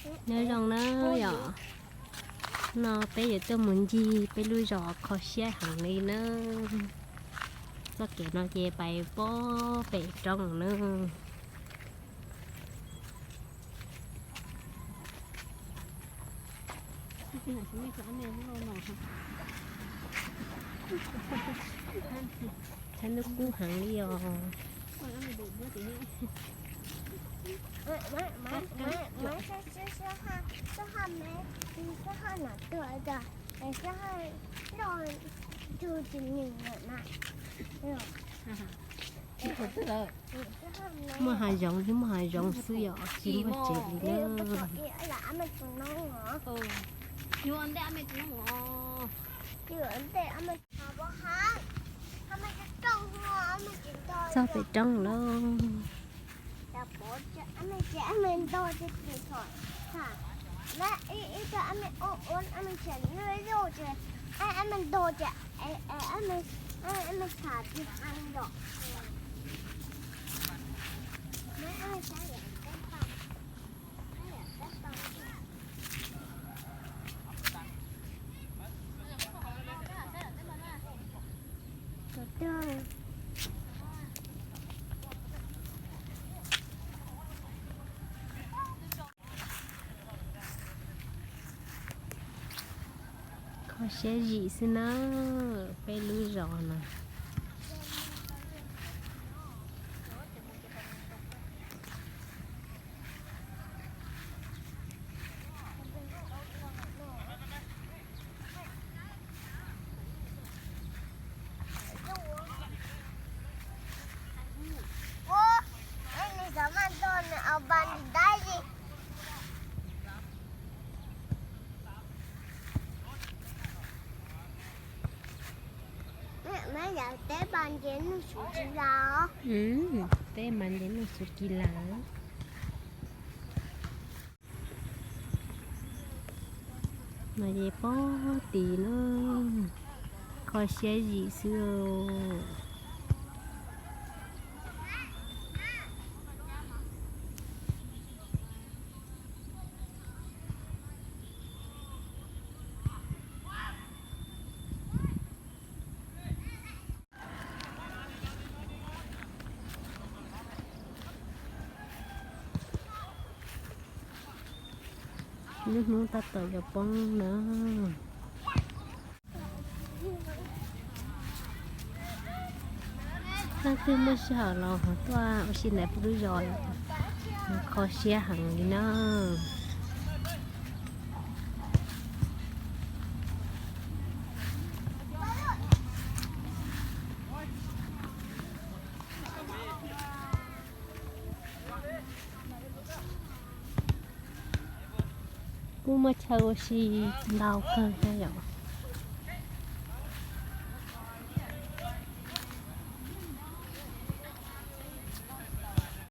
Nyob zoo na yom, no peb yuav tuaj mus ncig peb lub zos kho siab heev li na. Txoj kev no ces pais pob pem roob na. Tshab ntub kub heev li os. Muaj hav zoov thiab muaj hav zoov xwb yom, tsis muaj tsev li na. Txog pem roob lawm. Kho siab zim xwb na, peb lub zos no. Teb mas nce nuj xu tsis las. Teb mas nce nuj xu tsis las. No ces pob tid na, kho siab zim xwb. Lub hnub tab tom yuav poob na. Leej twg muaj sij hawm los ho tuaj ua si ntawm peb lub zos, kho siab heev li na. Kuj muaj chaw ua si ntau kawg thiab yom.